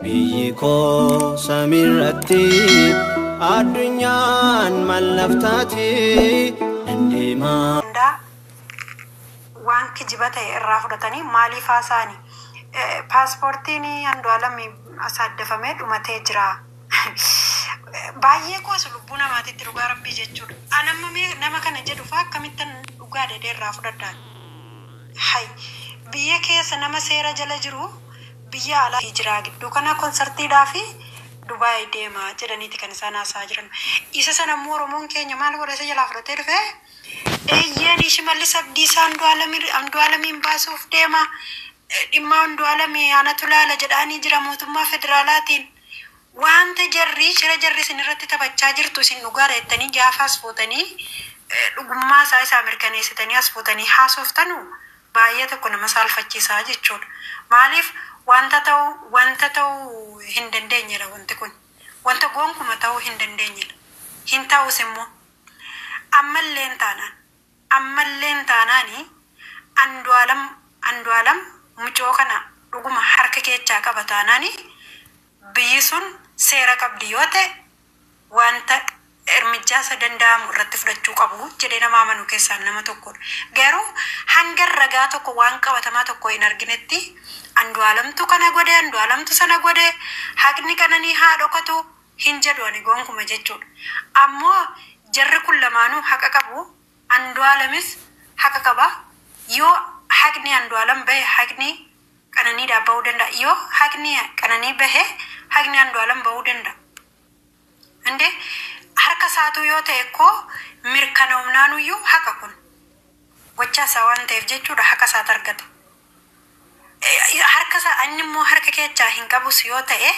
Biyyi koo samiirratti addunyaan mallaftaati deemaa. Hundaa waan kijiba ta'e irraa fudhatanii maaliif haasaani? Paaspoortiin Andu'aalam asaaddafamee dhumatee jira. Baay'ee koosu lubbuu namaatitti dhugaa rabbii jechuudha. Anamma mee nama kana jedhu faa akkamittan dhugaa dedee irraa fudhadhaan? Hay biyya keessa nama seera jala jiru biyya alaa jira gidduu kana konsartiidhaa fi Dubaay deema jedhaniiti kan isaan haasa'aa jiran. Isa sana immoo Oromoon keenya maal godha isa jalaa fudhatee dhufee eeyyeen Shimallis Abdiisaa Andu'aalamiin baasuuf deema. Dhimma Andu'aalamii anatu laala jedhaanii jira mootummaa federaalaatiin. Wanta jarri shira jarri isin irratti taphachaa jirtu isin dhugaadha jettanii gaafa as fuutanii dhugummaa isaa isaa mirkaneessitanii as fuutanii haasoftanu baay'ee tokko nama saalfachiisaa jechuudha. Maaliif wanta ta'uu wanta ta'uu hin dandeenyedha wanti kun. Wanta gonkuma ta'uu hin dandeenyedha. Hin ta'us immoo ammalleen taanaan ammalleen taanaani Andu'aalam Andu'aalam mucoo kana dhuguma harka keechaa qaba taanaani biyyi sun seera qabdi yoo ta'e wanta ermijaa isa danda'amu irratti fudhachuu qabu jedhee nama amanu keessaa nama tokkodha. Garuu hanga ragaa tokko waan qabatamaa tokko hin arginetti Andu'aalamtu kana godhe Andu'aalamtu sana godhe haqni qananii haa dhokatu hin jedhu ani gonkuma jechuudha. Ammoo jarri kun lamaanuu haqa qabu. Andu'aalamis haqa qaba. Yoo haqni Andu'aalam bahe haqni qananiidhaa bahuu danda'a. Yoo haqni qananii bahe haqni Andu'aalam bahuu danda'a. Inde harka isaatuu yoo ta'e koo mirkanoomnaanuyyuu haqa kun gochaa isaa waan ta'eef jechuudha haqa isaatu argata. Harka isaa inni immoo harka keechaa hin qabus yoo ta'e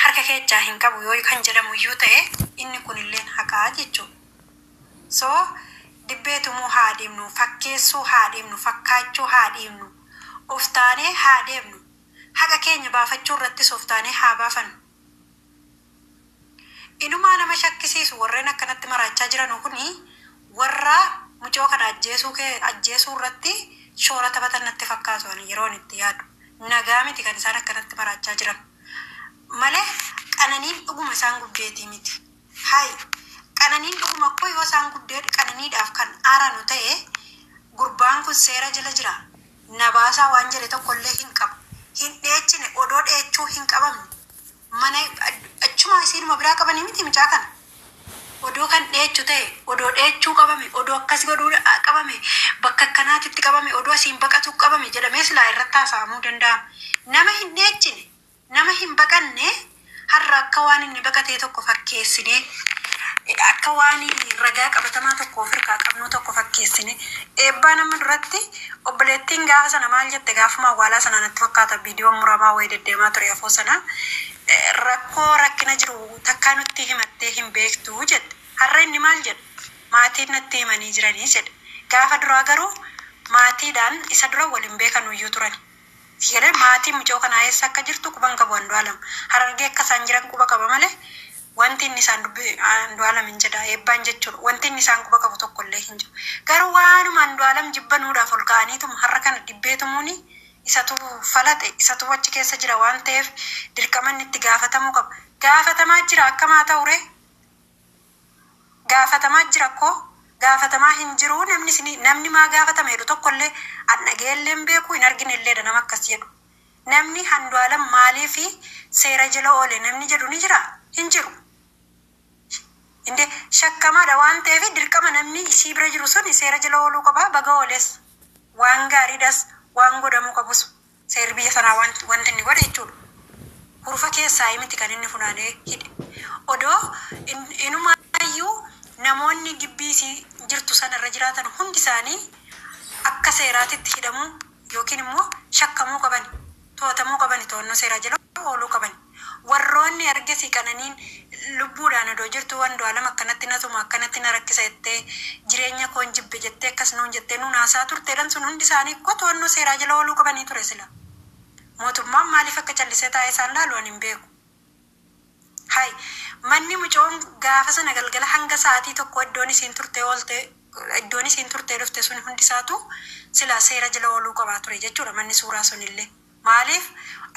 harka keechaa hin qabu yoo kan jedhamu iyyuu ta'e inni kunillee haqaa jechuudha. So dibbee tumuu haa deemnu, fakkeessuu haa deemnu, fakkaachuu haa deemnu, of taanee haa deemnu, haqa keenya baafachuu irrattis of taanee haa baafannu. Inumaa nama shakkisiisu warreen akkanatti maraachaa jiran kuni warra mucoo kana ajjeesuu kee ajjeesuu irratti shoora taphatan natti fakkaatu ani yeroon itti yaadu. Nagaa miti kan isaan akkanatti maraachaa jiran. Malee qananiin dhuguma isaan gubdeetii miti. Hayi qananiin dhuguma koo yoo isaan gubdee qananiidhaaf kan aaranu ta'e gurbaan kun seera jala jira. Na baasaa waan jedhe tokkollee hin qabu. Hin dheechine odoo dheechuu hin qabamne. Mana achuma isiinuma biraa qabanii miti mucaa kana. Odoo kan dheechu ta'e, odoo dheechuu qabame, odoo akkas godhuu qabame, bakka akkanaatitti qabame, odoo asiin baqatu qabame jedhamee silaa irratti haasa'amuu danda'ama. Nama hin dheechine, nama hin baqanne har'a akka waan inni baqatee tokko fakkeessinee akka waan ragaa qabatamaa tokko of harkaa qabnu tokko fakkeessine eebbaa nama duratti obboleettiin gaafa sana maal jette gaafuma awwaalaa sana natti fakkaata viidiyoon muramaa wayii deddeemaa ture afoo sana rakkoo rakkina jiru takkaa nutti himattee hin beektu jette. Har'a inni maal jedha? Maatiin natti himanii jiranii jedhe. Gaafa duraa garuu maatiidhaan isa dura waliin beekan iyyuu turan. Sigalee maatiin mucoo kanaa eessa akka jirtu quban qabu Andu'aalam. Harargee akka isaan jiran quba qaba malee wanti inni isaan dubbi Andu'aalam hin jedha eebbaan jechuudha. Wanti inni isaan quba qabu tokko illee hin jiru. Garuu waanuma Andu'aalam jibbanuudhaaf ol ka'aniituma har'a kana dibbeetumuuni isatu falaxe isatu achi keessa jira waan ta'eef dirqama inni itti gaafatamuu qaba. Gaafatamaa jira akkamaa ta'u ree? Gaafatamaa jira koo gaafatamaa hin jiru namni isin namni maa gaafatama jedhu tokkollee an dhaga'ellee hin beeku hin arginelleedha nama akkas jedhu. Namni Andu'aalam maaliif seera jala oole namni jedhu ni jira? Hin jiru. Inde shakkamaadha waan ta'eef dirqama namni isii bira jiru sun seera jala ooluu qaba baga ooles. Waan gaariidhas waan godhamuu qabus seerri biyya sanaa wanti inni godhe jechuudha. Hurufa keessaa miti kan inni funaanee hidhe. Odoo inumaayyuu namoonni gibbii isii jirtu sanarra jiraatan hundi isaanii akka seeraatitti hidhamuu yookiin immoo shakkamuu qaban, to'atamuu qaban, to'annoo seeraa jala ooluu qaban. Warroonni argasi qananiin lubbuudhaan odoo jirtu Andu'aalam akkanatti na tuma akkanatti na rakkisa jettee jireenya koon jibbe jettee akkas nuun jettee nuun haasaa turteedhan sun hundi isaanii koo to'annoo seeraa jala ooluu qabanii ture sila. Mootummaan maaliif akka callisee taa'ee isaan laalu ani hin beeku. Hay manni mucoon gaafa sana galgala hanga sa'aatii tokko iddoon isiin turtee oolte iddoon isiin turtee dhufte sun hundi isaatu sila seera jala ooluu qabaa ture jechuudha manni suuraa sunillee. Maaliif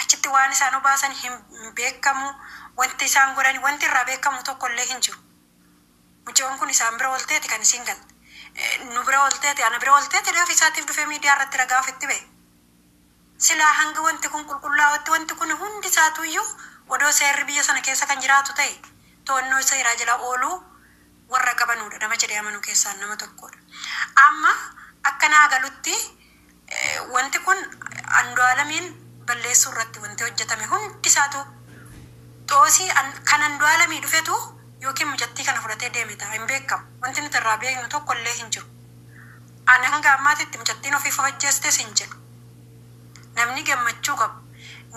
achitti waan isaan obaasan hin beekamu, wanti isaan godhan wanti irraa beekamu tokko illee hin jiru. Mucayyoon kun isaan bira oolteeti kan isiin galte. Nu bira oolteeti, ana bira oolteeti reef isaatiif dhufee miidiyaa irratti ragaa ofitti ba'e. Silaa hanga wanti kun qulqullaa'utti wanti kun hundi isaatuyyuu odoo seerri biyya sana keessa kan jiraatu ta'e to'annoo seeraa jala ooluu warra qabanuudha nama jedhee amanuu keessaa nama tokkodha. Amma akka naa galutti wanti kun Andu'aalamiin balleessuu irratti wanti hojjetame hundi isaatu xoosii kan Andu'aalamii dhufetu yookiin mucattii kana fudhatee deeme ta'a hin beekamu. Wanti nuti irraa beeknu tokko illee hin jiru. Ani hanga ammaatitti mucattiin ofiif of ajjeestes hin jedhu. Namni gammachuu qabu.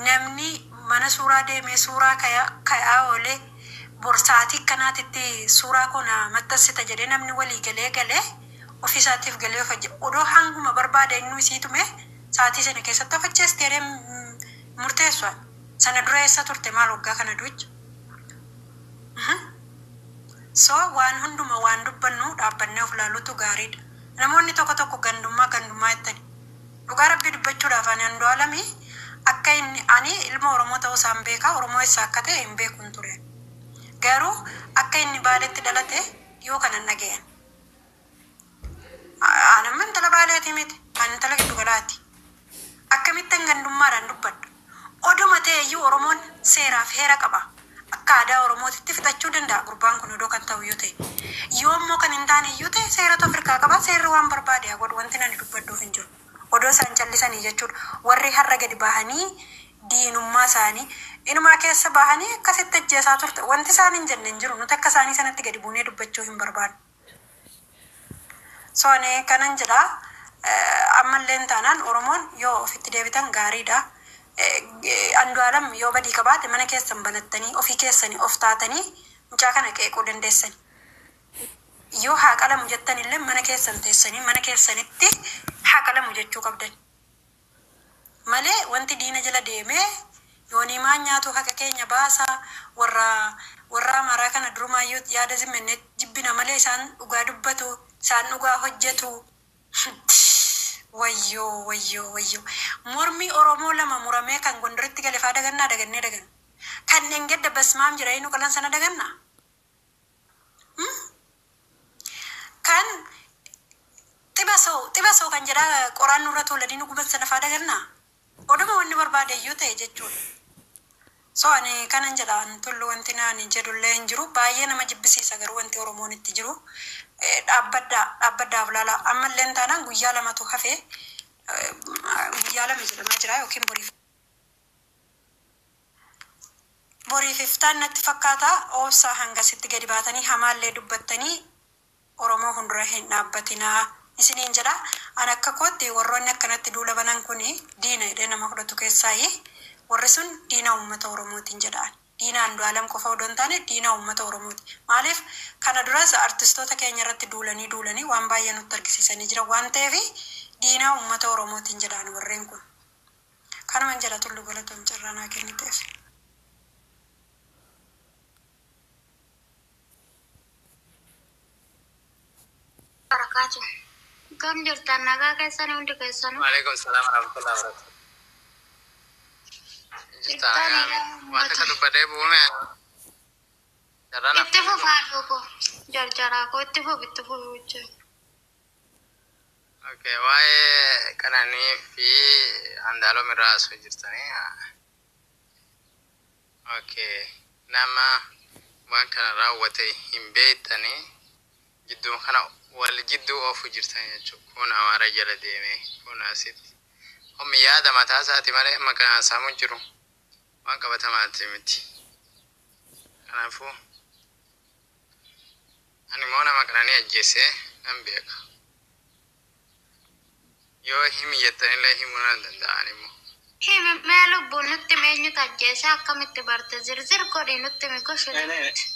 Namni mana suuraa deemee suuraa kayaa oolee borsaatii akkanaatitti suuraa kana maxxansita jedhee namni walii galee galee ofii isaatiif galee of ajje odoo hanguma barbaade inni isii tume sa'aatii sana keessatti of ajjeesti jedhee murteessu. Sana dura eessa turte maal waggaa kana duucha? So waan hunduma waan dubbannu dhaabbannee of laaluutu gaariidha. Namoonni tokko tokko gandummaa gandummaa jettani. Dhugaa rabbii dubbachuudhaaf ani Andu'aalamii akka inni ani ilma Oromoo ta'uu isaan beekaa Oromoo eessa akka ta'e hin beekuun ture. Garuu akka inni Baaleetti dhalate dhiyoo kanan dhaga'e. Ani amma intala Baaleetii miti. Ani intala giddu galaati. Akkamittan gandummaadhaan dubbadha. Oduma ta'e iyyuu Oromoon seeraaf heera qaba. Akka aadaa Oromootitti fixachuu danda'a gurbaan kun odoo kan ta'u yoo ta'e. Yoo immoo kan hin taane iyyuu ta'e seeratu Afrikaa qaba. Seerri waan barbaade haa godhu wanti ani dubbadhuuf hin jiru. Odoo isaan callisanii jechuudha. Warri har'a gadi bahanii diinummaa isaanii inumaa keessa bahanii akkasitti ajjeesaa turte. Wanti isaan hin jenne hin jiru. Nuti akka isaanii sanatti gadi buunee dubbachuu hin barbaadnu. So ani kanan jedha ammallee hin taanaan Oromoon yoo ofitti deebitan gaariidha. Andu'aalam yoo badii qabaate mana keessan banattanii ofii keessanii of taatanii mucaa kana qeequu dandeessani. Yoo haa qalamu jettan illee mana keessan teessanii mana keessanitti haa qalamu jechuu qabdan. Malee wanti diina jala deemee yoonii maan nyaatu haqa keenya baasaa warra warra Amaaraa kana durumaayyuu yaada zimmennee jibbina malee isaan dhugaa dubbatu isaan dhugaa hojjetu. Wayyoo wayyoo wayyoo. Mormi Oromoo lama muramee kan Gondaritti gale faa dagannaa dagannee daganna. Kan dheengadda basmaam jira inni qalan sana dagannaa. Kan xibasoo xibasoo kan jedhaa qoraan nurra tuulanii nu guban sana faa dagannaa. Oduma wanni barbaade iyyuu ta'e jechuudha. So ani kanan jedha an tullu wanti naani jedhullee hin jiru baay'ee nama jibbisiisa garuu wanti Oromoon itti jiru dhaabbaddaa dhaabbaddaaf laala ammallee hin taanaan guyyaa lamatu hafee guyyaa lama jedhamaa jira yookiin boriif boriif iftaan natti fakkaata obsaa hangasitti gadi baatanii hamaallee dubbattanii Oromoo hundura hin dhaabbatinaa isiniin jedha. An akka kootti warroonni akkanatti duula banan kun diina jedhee nama fudhatu keessaayi warri sun diina uummata Oromootiin jedha. Diina Andu'aalam qofa odoo hin taane diina uummata Oromooti. Maaliif kana duras artistoota keenya irratti duulanii duulanii waan baay'ee nutti argisiisanii jiran waan ta'eef diina uummata Oromootiin jedhaan warreen kun. Kanuman jedha Tullu galatoom carraa naa kenniteef. Barakaatu. Kam jirtan nagaa keessan hundi keessanuu. Waalaikum salam warahmatullahi wabarakatuh. Jirta Jirtanii nagaa waan takka uummata. dubbadhee bu'ume carraan Itti hafuun fufaa dhugo. Jarjaraa koo itti fufi itti fufi jechuudha. Okay, waa'ee Qananii fi Andu'aalem irraa haasoo jirtanii. Okay, nama waan kana raawwate hin beektanii jidduu kana wal jidduu oofu jirtan jechuudha. Kun Amaara jala deeme, kun asitti. Hommi yaada mataa isaati malee amma kan haasa'amu jiru waan qabatamaati miti. Kanaafuu ani immoo nama Qananii ajjeesee nan beeka. Yoo himi jettanillee himuu nan danda'an immoo. Himi mee lubbuun nutti himi eenyutu ajjeese akkamitti barte zirzir godhi nutti himi goshi nutti.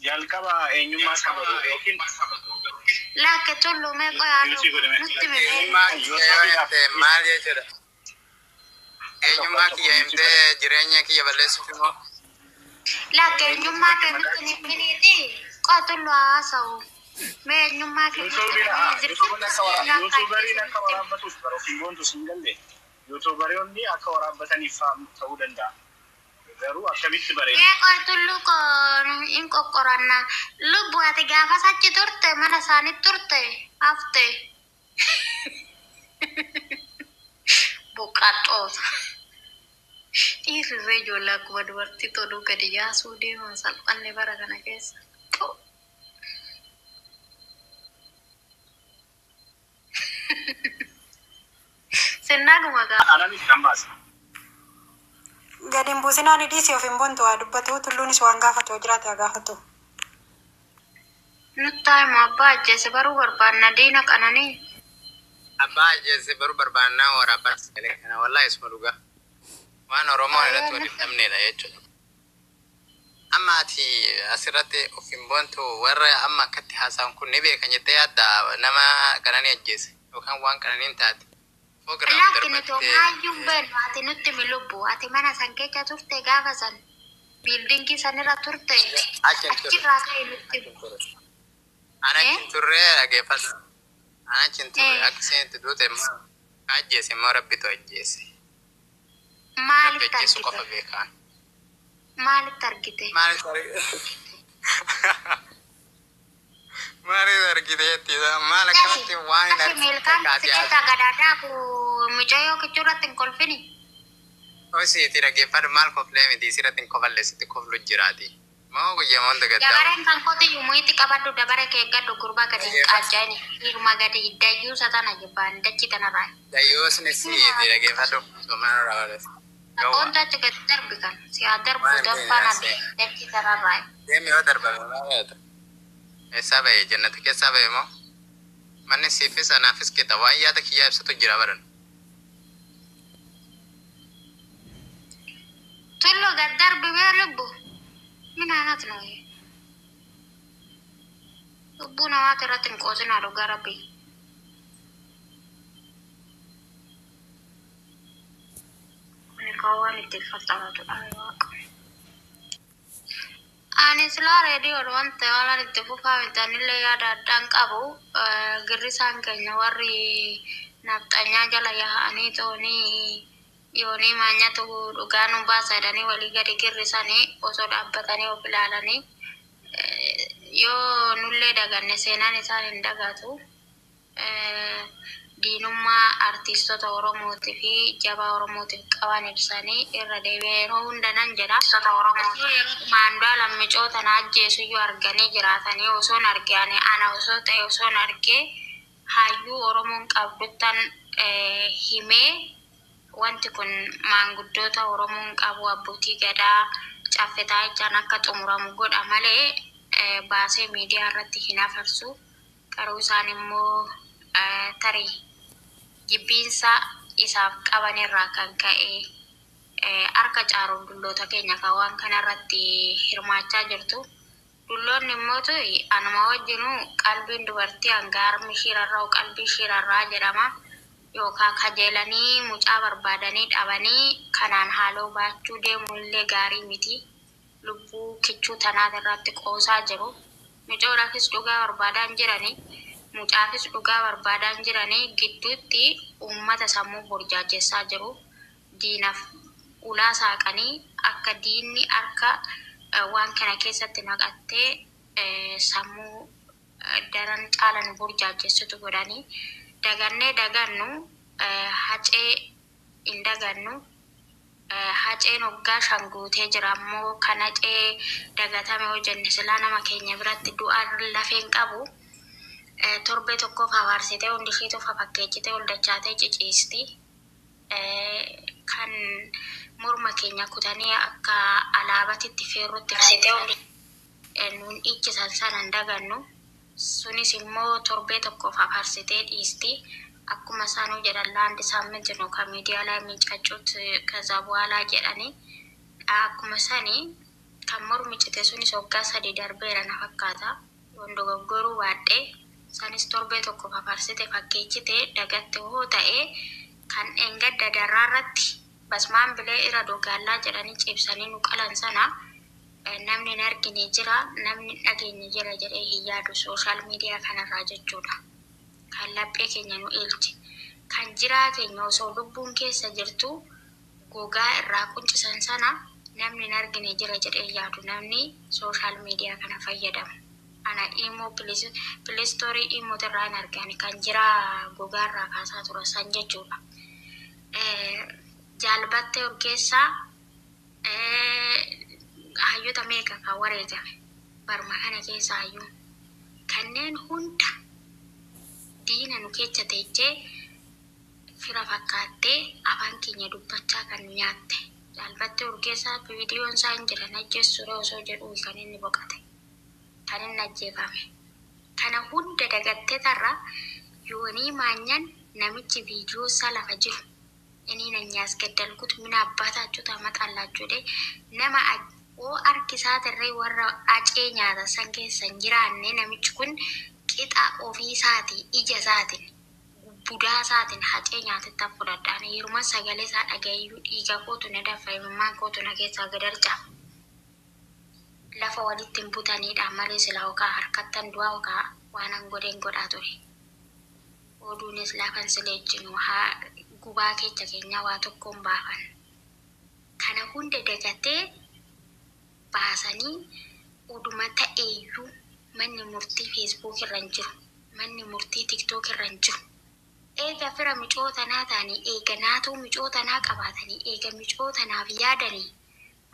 Jalqaba eenyummaa qabatu yookiin Laakke tullu mee qoyaa yuusii dhugu godhame. nutti himi mee Eenyummaa eenyutu kiyya yoo ajjeese. himte maal jechuudha? Al tokko Eenyummaa al tokko kiyya yuusii himtee godhame. jireenya kiyya balleessuuf immoo Laakke eenyummaa Eenyummaa kee kee nutti maqaa hin himiniiti qo'a tullu haasa'u. Mee eenyummaa kee nutti hin himini zirzir godhi eenyu akka ajjeese yuutuubariin akka nutti himi. waraabbatuuf bara ofiin goontu siin galle. Yuutuubaroonni akka waraabbataniif ta'uu danda'a. Garuu akkamitti bareedu? Mee qoytulluu hin qoqqoranna. Lubbu ati gaafas achi turte, mana isaanii turte hafte. Buqqaxxoota. Dhiirrirree ijoollee akkuma dubartii toluu gadi yaasuu deeman salphanne bara kana keessa. Sinnaadhuma gaafa. Ananis kan baasa. Gadi hin buusinaan dhiisii, of hin bontu, haa dubbatu. Tulluunis waan gaafatu yoo jiraate haa gaafatu. Nuttaa himu, abbaa ajjeese baruu barbaanna, diina qananii. Abbaa ajjeese baruu barbaannaa, waraabaa sagalee kana wallaahi isuma dhugaa. Waan Oromoon irratti waliif dhabnedha jechuudha. Amma ati asirratti of hin boontu, warra amma akkatti haasa'an kun ni beekan jettee yaadda nama qananii ajjeese yookaan waan qananiin taate. Fooqirraa Lakki nuti homaayyuu hin beeknu, ati nutti himi lubbu. Ati mana san keessa turte, gaafa san biildingii sanirra turte, Achi hin turre. achirraa ka'e nutti himi. Ana achi hin turre, dhaggeeffadhu. Ana achi hin turre, Eh. akka isheen itti duute immoo ka ajjeese immoo rabbitu ajjeese. Rabbi Maalitti ajjeesuu qofa argite? beekaan. Maalitti argite? Maalitti argite? Maalitti argite jettiidha? Maal akkanatti waan hin Asi argine milkaan si fakkaatee keessa gadaadaa ku mucayyoo kichuu irratti hin kolfini. Osiiti dhaggeeffadhu, maal koflee miti, isirratti hin kofalle, sitti koflu jiraati. Moo guyyaa hunda gaddaa. Dabareen kan kooti yumuitti qabadhu, dabare kee eeggadhu, gurbaa gadi hin qaajjaini. Dhiiruma gadi dayyuusa tana jibbaan dachi tanarraa. Dayyoosni siiti dhaggeeffadhu. Somaan raawwates. Qoonto achi gadi darbi kan si haa darbu Waan danfaan hin dachi tanarraa. Deemi, yoo darbame maal yaada? Eessaa ba'e, jannata keessaa ba'e moo? Manni siifis anaafis qixa, waan yaada kiyyaa ibsatu jira baran. Tullu gad darbi bee lubbu. Minaanat nuyi. Lubbuu namaati irratti hin qoosinaa, dhugaa rabbi. Kuni kan waan itti faxaratudha waaqa. Ani silaa reediyoon wanta waan itti fufaa miti, anillee yaada addaan qabu. Girrisaan keenya warri nafxanyaa jala yaa'anii toonii yoonii maanyatu dhugaa nu baasa jedhanii walii gadi girrisanii osoo dhaabbatanii of ilaalanii, yoo nullee daganne seenaan isaan hin dagatu. Diinummaa artiistota Oromootii fi jabaa Oromootiif qaban ibsanii irra deebi'ee yeroo hunda nan jedha. Osoo yeroo Andu'aalam micoo tana ajjeesuyyuu arganii jiraatanii, osoon arge, ani ana osoo ta'e osoon argee, hayyuu Oromoon qabduttan himee, wanti kun maanguddoota Oromoon qabu, abbootii gadaa caffetaa jechaan akka xumuramu godha malee baasee miidiyaa irratti hin afarsu. Garuu isaan immoo tarii jibbiinsa isaaf qaban irraa kan ka'e, harka caaruun dulloota keenya kan waan kanarratti hirmaachaa jirtu. Dulloonni immoo anuma wajjinuu qalbiin dubartii hanga harmi ishii rarra'u qalbii ishii rarra'a jedhama. Yookaan kajeelanii mucaa barbaadanii dhabanii kanaan haaloo baachuu deemuun illee gaarii miti. Lubbuu kichuu tanaat irratti qoosaa jiru. Mucoodhaafis dhugaa barbaadaan jiranii, mucaafis dhugaa barbaadaan jiranii, gidduutti uummata sammuu burjaajessaa jiru. Diinaaf ulaa saaqanii akka diinni harka waan kana keessatti naqattee sammuu daran caalan burjaajessutu godhanii, dagannee dagannu hacee hin dagannu. Haceen waggaa 5 guutee jira, ammoo kan hacee dagatame hoo jenne silaa nama keenya biratti du'aan lafeen qabu. Torbee tokkoof hawaarsitee hundi isheetu fafakkeechitee ol dachaatee ciciisti. Kan morma keenya kutanii akka alaabatitti feerrutti nuun dhiichisan sana hin dagannu. Sunis immoo torbee tokkoof hafaarsitee dhiisti. Akkuma isaanuu jedhan ለአንድ ሳምንት ነው ከሚዲያ ላይ የሚንጫጩት ከዛ በኋላ jedhani. Akkuma sani kan mormi cite sunis waggaa 3 darbeera na fakkaata. Yoon dogoggoruu baadhee, sanis torbee tokkoof hafarsite fakkeechite dagatte hoo ta'e, kan dheengadda darraa irratti basmaan bilee irra dogaallaa jedhanii cibsanii nu qalan sana namni hin argine jira, namni hin dhageenye jira jedhee hin yaadu, social media kanarraa jechuudha. Kan laphee keenya nu eelche. Kan jiraa keenya osoo lubbuun keessa jirtu gogaa irraa quncisan sana namni hin argine jira jedhee yaadu namni social media kana fayyadamu. Ana imoo Play Store imooti irraa hin argani kan jiraa gogaa irraa kaasaa ture san jechuudha. Jaalbattee Urgeessaa hayyoota meeqa kan wareegame barma kana keessa hayyuu kanneen hunda diina nu keessa teechee fira fakkaattee afaan keenya dubbachaa kan nu nyaatte. Jaalbattee Urgeessaa viidiyoon isaa hin jiran ajjeessuudha osoo jedhuu kan inni boqote. Kan inni ajjeefame. Kana hunda dagattee tarra yoonii maanyan namichi viidiyoo isaa lafa jiru. Inni nanyaas gaddalkutu mina abbaataachuu taamaxallaachuu jedhee nama oo harki isaa tarree warra acee nyaata san keessa hin jiraanne namichi kun qixa ofii isaatii ija isaatiin budaa isaatiin hacee nyaatetti fudhadhaan yeruma sagalee isaa dhaga'iyyuu dhiiga kootu na danfa imimmaan kootu na keessaa gad harca'a. Lafa walitti hin butaniidha malee silaa okaa harkattan du'aa okaa waan an godheen godhaa ture. Oduunis lafan sileejjinu haa gubaa kecha keenyaa waa tokkoon baafan. Kana hunda dagatee baasanii oduma ta'eeyyuu manni murtii Facebook irra hin jiru. Manni murtii TikTok irra hin jiru. Eega fira micoo tanaa ta'anii, eega naatuu micoo tanaa qabaatanii, eega micoo tanaaf yaadanii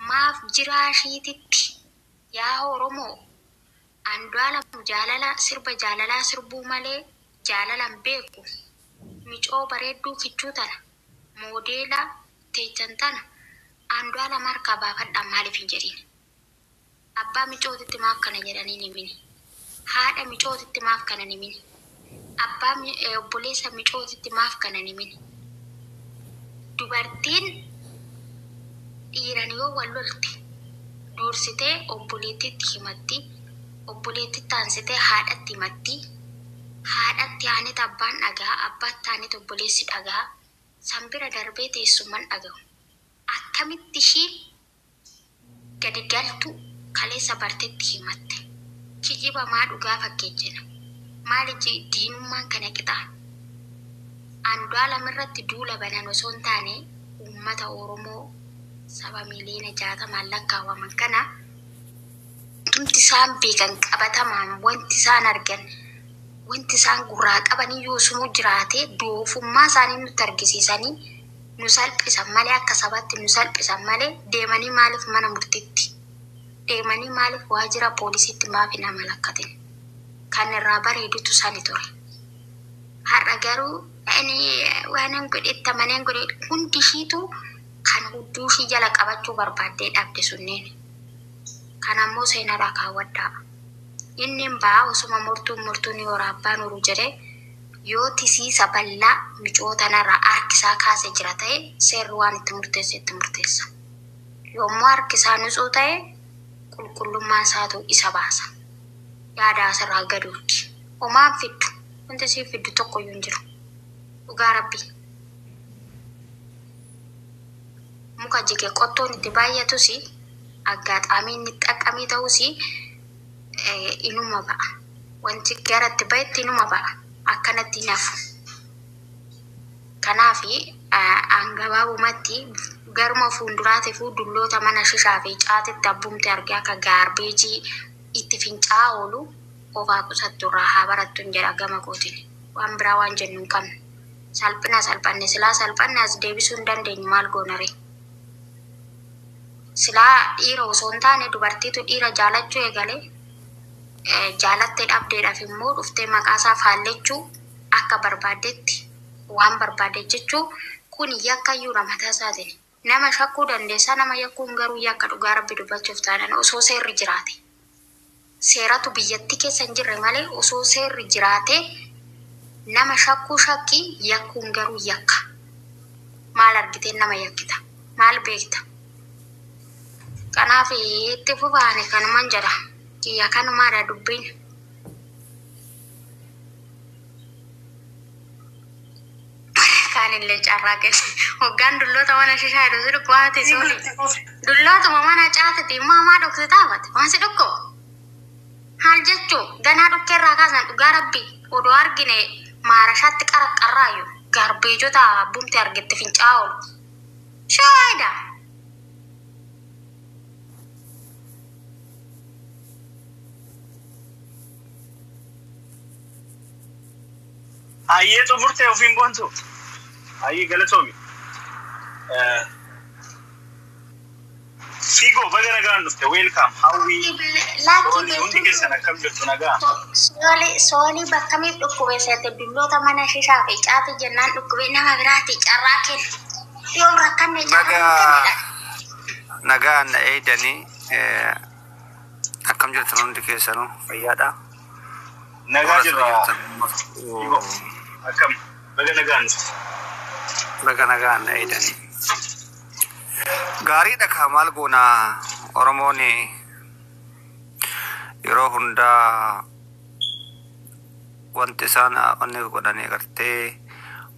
maaf jiraa ishiititti yaa Oromoo Andu'aalam jaalala sirba jaalalaa sirbuu malee jaalalan beeku. Micoo bareedduu kichuu tana moodeela teechan tana Andu'aalam harkaa baafadhaa maaliif hin jedhin? Abbaa micootitti maaf kana jedhanii hin himini? Haadha micootitti maaf kana hin himini? Abbaa obboleessa micootitti maaf kana hin himini? Dubartiin dhiiran yoo wal lolte dursitee obboleettitti himatti, obboleettitti aansitee haadhatti himatti, haadhatti aanet abbaan dhagaa, abbaatti aanet obboleessi dhagaa, san bira darbee teessumman dhaga'u. Akkamitti ishiin gadi galtu kaleessa bartetti himatte? Kijiba maa dhugaa fakkeechina? Maali diinummaan kana qixaa? Andu'aalam irratti duula banan osoo hin taane uummata Oromoo saba miliyoona 60n lakkaawwaman kana wanti isaan beekan qabatamaan wanti isaan argan wanti isaan gurraa qaban iyyuu osuma jiraate doofummaa isaanii nutti argisiisanii nu salphisan malee akka sabaatti nu salphisan malee deemanii maaliif mana murtiitti deemanii maaliif waajjira poolisiitti maaf hin amalakkatin? Kan irraa bareedutu sani ture. Har'a garuu ani waanan godhe itti amaneen godhe hundi ishiitu kan hudduu ishii jala qabachuu barbaaddee dhabde sunneen. Kan ammoo seenarraa kaawwadhaa. Inni hin ba'a osuma murtuun murtuun yoo abbaan uru jedhee yoo tisiisa bal'aa micoo tanarraa harkisaa kaasee jira ta'e seerri waan itti murteesse itti murteessa. Yommuu harkisaa nutsuu ta'e qulqullummaan isaatu isa baasa. Yaada asirraa gaduutti. Homaan fiddu. Wanti siif fiddu tokkoyyuu hin jiru. Dhugaa rabbii. Muka jige qottoon itti baay'atus aggaxaamii inni xaqqamii ta'us inuma ba'a. Wanti gara itti bahetti inuma ba'a. Akkanatti hin hafu. Kanaaf an gabaabumatti garuma fuulduraatiifuu dulloota mana shishaa fi caatitti abbumti argee akka gaarbeejii itti fincaa'aa oolu ofaa qusattu irraa haa barattu hin jedha gama kootiin. Waan biraa waan jennu hin qabnu. Salphina salphanne silaa salphanne as deebisuu hin dandeenyu maal goonare? Silaa dhiira osoo hin taane dubartiitu dhiira jaalachuu eegale jaalattee dhabdeedhaaf immoo dhuftee maqaa isaa faallechuu akka barbaaddetti waan barbaadde jechuu kun yakkayyuudha mataa isaatiin. Nama shakkuu dandeessaa nama yakkuun garuu yakka dhugaa rabbi dubbachuuf taanaan osoo seerri jiraate. Seeratu biyyattii keessa hin jirre malee osoo seerri jiraate nama shakkuu shakkii yakkuun garuu yakka. Maal argitee nama yakkita? Maal beekta? Kanaaf itti fufaani kanuman jedha. Kiyya kanumaadha dubbiin. Kaanillee carraa keessa. Hoggaan dulloota mana shishaa jedhu si dhukkubaati sooli. Dullootuma mana caatati immoo hamaa dhokse taafate. Waan si dhukkuba. Haal jechuu ganaa dhukkeerraa kaasan dhugaa rabbi odoo argine maarashaatti qaraqqarraayu. Garbeejota abbumti argette fincaa'aa oolu. Shaayida. Hayyee xumurtee ofiin boontu. Hayyee galatoomi. Fiigoo baga nagaan dhufte, welcome, hawwii. Laakki Hundi keessan akkam jirtu, nagaa? Soolii bakkamiif dhukkube seete? Dulloota mana shishaa fi caati jennaan dhukkube. Nama biraati carraa kenna. Yoom rakkanne carraa Nagaa kennedha. Nagaan na eegdanii, akkam jirtan hundi keessanuu, fayyaadha? Nagaa Warra jirra. jirtan. Fiigoo akkam, baga nagaan dhufte. Baga nagaan na eegdanii. Gaariidha kaa, maal goonaa, Oromoon yeroo hundaa wanti isaan wanni godhanii agartee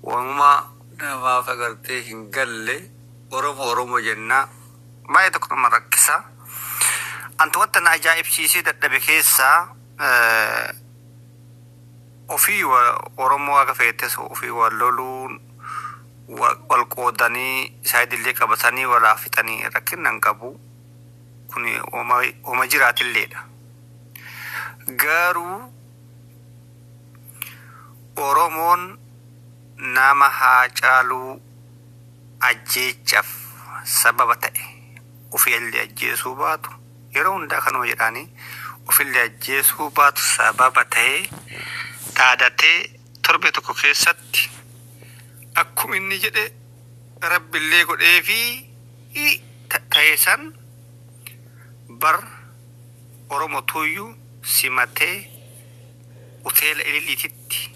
waanuma namaaf agartee hin galle. Oromo Oromo jennaa, baay'ee tokko nama rakkisa. Antu wanta na ajaa'ibsiisee dadhabe keessaa ofii Oromoo akka feetes ofii wal loluun, wal qoodanii saayidillee qabatanii walaa fixanii rakkina hin qabu. Kun homa jiraatilleedha. Garuu Oromoon nama Haacaaluu ajjeechaaf sababa ta'e ofillee ajjeesuu baatu, yeroo hundaa kanuma jedhaanii, ofillee ajjeesuu baatu sababa ta'e dhaadatee torbe tokko keessatti akkuma inni jedhe rabbillee godhee fi ta'e san bar Oromo tuyyuu simatee hoteela Ililiititti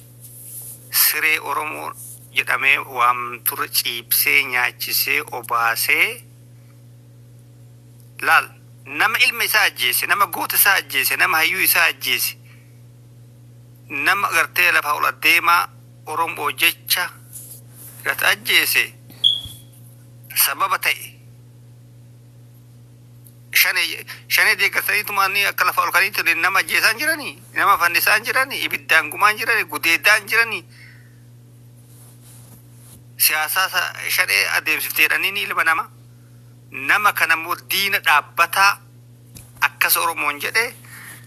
siree Oromoo jedhamee waamturre ciibsee nyaachisee obaasee. Laal, nama ilma isaa ajjeese, nama goota isaa ajjeese, nama hayyuu isaa ajjeese, nama gartee lafa ol adeemaa Oromoo jecha gata ajjeese sababa ta'e shanee deeggartaniitumaan akka lafa ol kaniitti nama ajjeesaan jiranii, nama fannisaan jiranii, ibiddaan gumaan jiranii, gudeeddaan jiranii, siyaasaa shanee adeemsiftee jedhanii ilma nama nama kana immoo diina dhaabbataa akkas Oromoon jedhe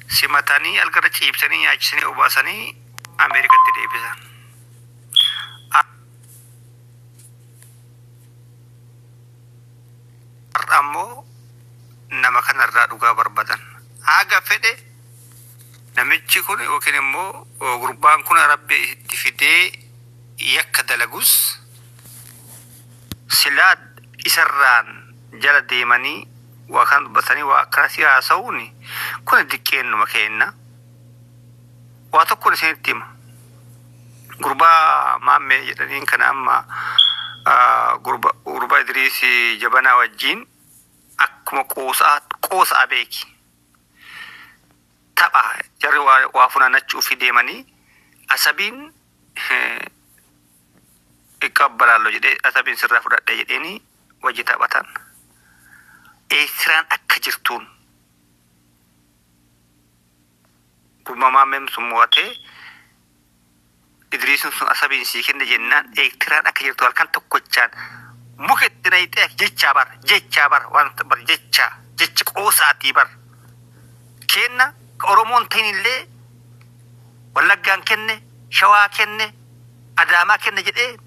simatanii algarra ciibsanii nyaachisanii obaasanii Ameerikatti deebisan. Har'a ammoo nama kanarraa dhugaa barbaadan. Haga fedhe namichi kun yookiin immoo gurbaan kun rabbi itti fidee yakka dalagus silaa isarraan jala deemanii waa kan dubbatanii waa akkasii haasa'uun kun diqqeennuma kenna. Waa tokkoon isinitti hima. Gurbaa maammee jedhaniin kana amma gurbaa Idriis Jabanaa wajjin akkuma qoosaa qoosaa beeki. Tapha jarri waa funaannachuuf deemanii asabiin iqqabbalaallo jedhee asabiin sirraa fudhadhe jedheeni wajji taphatan. Eertiraan akka jirtuun gurbaa maammeen sun mo'atee Idriisin sun asabiin sii kenne jennaan Eertiraan akka jirtu halkan tokkochaan muka itti nayixee jechaa bar wanta bar jechaa jecha qoosaatii bar kenna. Ka Oromoon ta'in illee Wallaggaan kenne, Shawaa kenne, Adaamaa kenne jedhee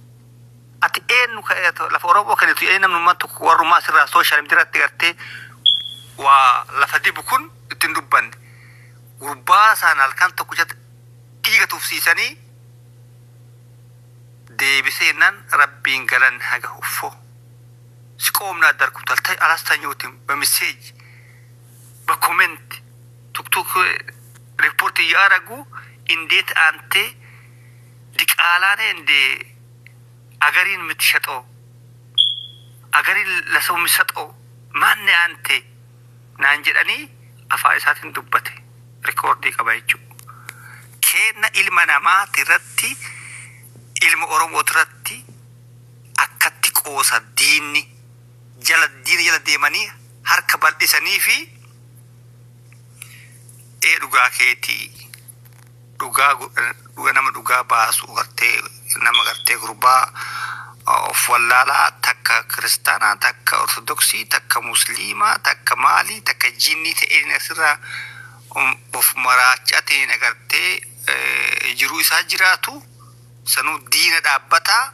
ati eenyu lafa Oromoo kennitu jedhee namnummaan tokko warrummaa asirraa social mediaatti gartee waa lafa dibu kun ittiin dubbanne. Gurbaa isaan halkan tokkochatti dhiiga tufsiisanii deebiseennan rabbiin galan haga uffoo si qoomna አደርኩታል አላስተኛሁትም። በ message በ comment ቱክቱክ ሪፖርት እያደረጉ እንዴት አንተ ዲቃላ ነህ እንዴ አገሪን የምትሸጠው፣ አገሪን ለሰው የሚሰጠው ማነህ አንተ naan jedhanii afaan isaatiin dubbate, rikoordii qaba jechuudha. Kenna ilma namaati irratti, ilma Oromoo irratti akkatti qoosa diinni jala diina jala deemanii harka bal'isanii fi ee dhugaa keetii dhugaa dhuga nama dhugaa baasu gartee Nama gartee gurbaa of wallaalaa, takka kiristaanaa, takka ortodoksii, takka musliimaa, takka maalii, takka jinnii ta'een asirraa of maraachaa ta'een agartee jiruu isaa jiraatu sanuu diina dhaabbataa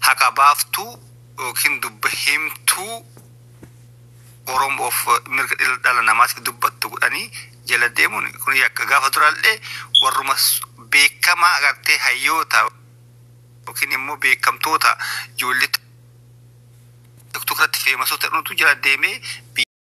haqa baaftuu yookiin dubba himtuu Oromoof mirga dhala namaatiif dubbattu godhanii jala deemuun kun yakka. Gaafa duraallee warruma beekamaa agartee hayyoota yookiin immoo beekamtoota ijoollee tokko irratti feemasoota dhuuntu jala deemee.